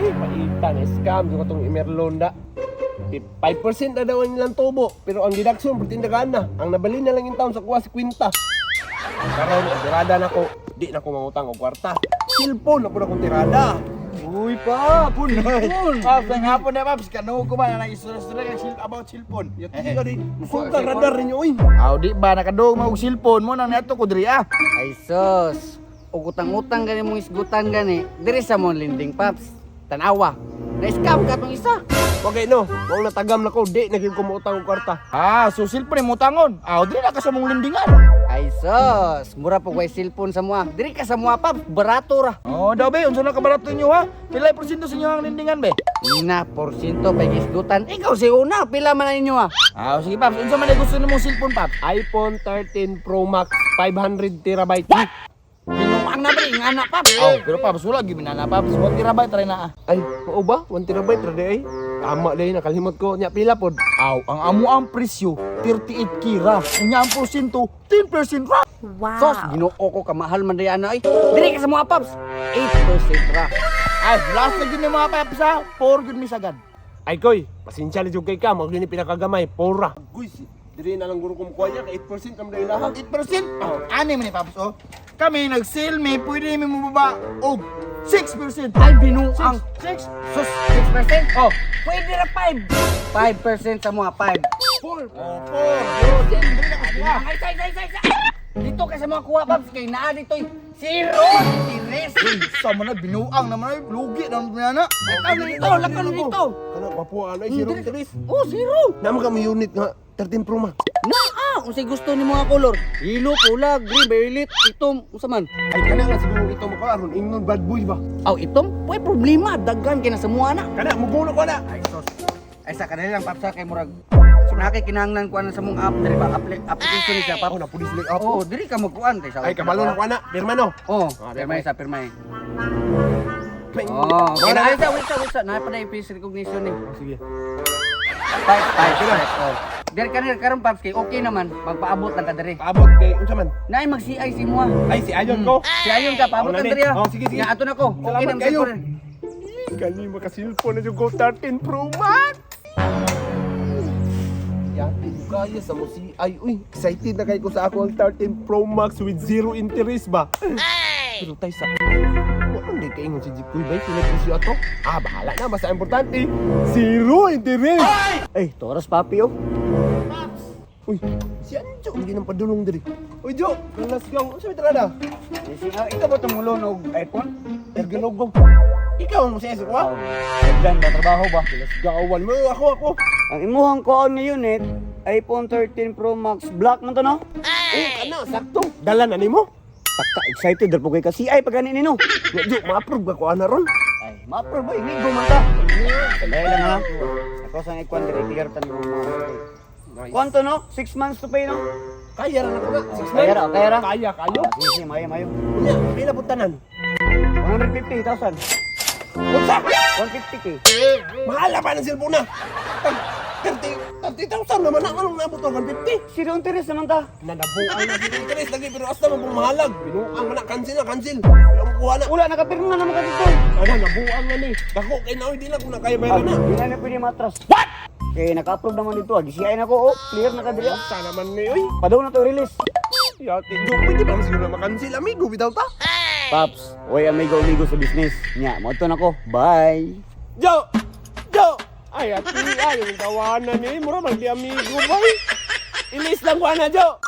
Paita na scam yung katong Imerlonda. 5% na daw ang ilang tubo, pero ang deduction pertindagaan na. Ang nabalin na lang yung taon sa kuha si kwinta. Karon ang tirada nako, di na ko mangutang og kwarta. Cellphone na po na kong tirada. Uy pa, punoy. Paps, ang hapon na paps, kanu ko ba na nag-istorya kag about cellphone. Yati ka di. Kusog ka radar ninyo oy. Aw di ba nakadugog mo og cellphone mo nang niadto ko diri ah. Ay sus, ug utang-utang gani mong isgutan gani, diri sa mong lending, Paps. Tanawa, na-scam ka tong isa. Okay no, mao natagam na ko, di na gyud ko mangutang og kwarta. Ah, so cellphone mo tangon. Aw diri na ka sa mong lendingan. Ay sus, mura po way cellphone sa mua. Diri ka sa mua, Paps, barato ra. Oh, daw be, unsa na ka barato inyo ha? Pila porsyento sa inyo ang lendingan be? Na porsyento pay isgutan. Ikaw si una, pila man na ninyo ah. Ah, sige paps, unsa man ay gusto nimo cellphone paps? iPhone 13 Pro Max 500 terabyte. What? Binuang na ba nga na, Paps? Aw, pero paps wala gyud na paps. 1 terabyte ra na ah. Ay, mao ba? 1 terabyte ra di ay. Tama di nakalimot ko nya pila pod. Aw, ang amo ang presyo 38 kira. Unya ang porsyento 10% ra. Wow. Sos, Ginoo ko kamahal man di ana ay. Diri ka sa mua, Paps. 8% ra. Ay, last na gyud ni mga paps ha. 4 gyud mi sagad. Ay koy, pasensya na jud kay ka, mao gyud ni pinakagamay, pora. Guys, diri na lang guro ko mukuha niya kay 8% kam dahil lahat. 8%? Oh, ani man ni paps oh. Kami nag-sale mi, pwede mi mobaba og 6%. Ay binuang. 6. Sus, 6%? Oh, Pwede ra 5. 5% sa mga 5. 4. oh, 4. Dili na ka kuha. Ay, say, say, say, say. Dito ka sa mga kuha, Paps, kay naa dito. Zero interest. Uy, sama na binuang naman ay lugi na naman na. Lakaw na dito, lakaw na dito. Kana gwapo ano ay zero interest. Oh, zero. Naman ka mo unit nga 13 Pro Max. Naa, unsay gusto ni mga kolor? Hilo, pula, green, violet, itom, unsa man? Ay kana nga siguro ito mo ka aron ingnon bad boy ba. Aw, itom, way problema, daghan kay na sa mua na. Kana mugulo ko na. Ay, sos. Ay, sa kanila lang, Paps, ha, kay murag. So, na kay kinahanglan kuan sa mong app diri ba? Application ni siya, Paps. Oh, na pulis like up. Oh, diri ka magkuan kay sa. Ay kabalo na ko ana, pirma no. Oh, Ah, pirmay sa pirmay. Peng. Oh, okay Wala na. na. Ay, sa, wait sa, wait sa. Naa pa na yung face recognition ni. Oh, sige. Five, five, five. Oh. Diri ka rin karon, Paps, kay okay naman. Magpaabot lang ka diri. Paabot kay unsa man? Naay mag CI si mua. Ay si Ayon ko. Si ayon ka paabot Oh, lang nani. diri ah. Oh, sige, sige. Nga ato na ko. Okay Salamat na kayo. kayo. Kani maka cellphone na jud ko 13 Pro Max. Yati kaya sa mo si ay uy, excited na kay ko sa ako ang 13 Pro Max with zero interest ba. Pero tay sa wa man di kaingon si Jikoy bay pila presyo ato. Ah, bahala na basta importante zero interest. Ay, toras papi oh. Uy, si Anjo ang ginang padulong diri. Uy Jo, let's go. Unsa may tirada? Ah, ikaw ba tumulong og iPhone? Ergonog. Ikaw ang mo siya ko. Daghan ba trabaho ba? Let's go. Mo ako ako. Ang imuhang koon nga unit, iPhone 13 Pro Max Black man to no? Eh, kana sakto. Dala na nimo. Pagka excited ra po kay ka CI pag gani nino. Ya, Jo, ma-approve ba ko ana ron? Ay, ma-approve ba imigo man ta. Dahil lang ha. Ako sa ikuan diri clear tan mo mga. Kuan to no? 6 months to pay no? Kaya ra na ko na. 6 Kaya ra, kaya ra. Kaya kayo. Sige, sige, mayo mayo. Unya, pila pud tanan? 150,000. Unsa? 150K. Mahala pa ng cellphone na. Tag 30 30,000 naman na anong nabot ang 150? Zero interest naman ta. Nanabuang na zero interest lagi pero asta man pong mahalag. Binuang man na cancel na cancel. Wala mo kuha na. Wala nakapirma na naman ka dito. Ana nabuang na ni. Dako kay na di na ko na kaya bayaran na. Di na na pwede matras. What? Kay naka-approve naman dito. Agi CI na ko oh. Clear na ka diri. ah. Sa naman ni oy. Padaw na to release. Yati Jo, pwede ba siguro na makancel amigo bitaw ta? Paps, oy amigo amigo sa business. Nya, mo na ko. Bye. Jo! Jo! Ay, ati, ay, yung tawanan eh. Mura man di amigo, boy. Ilis lang ko na, Jo!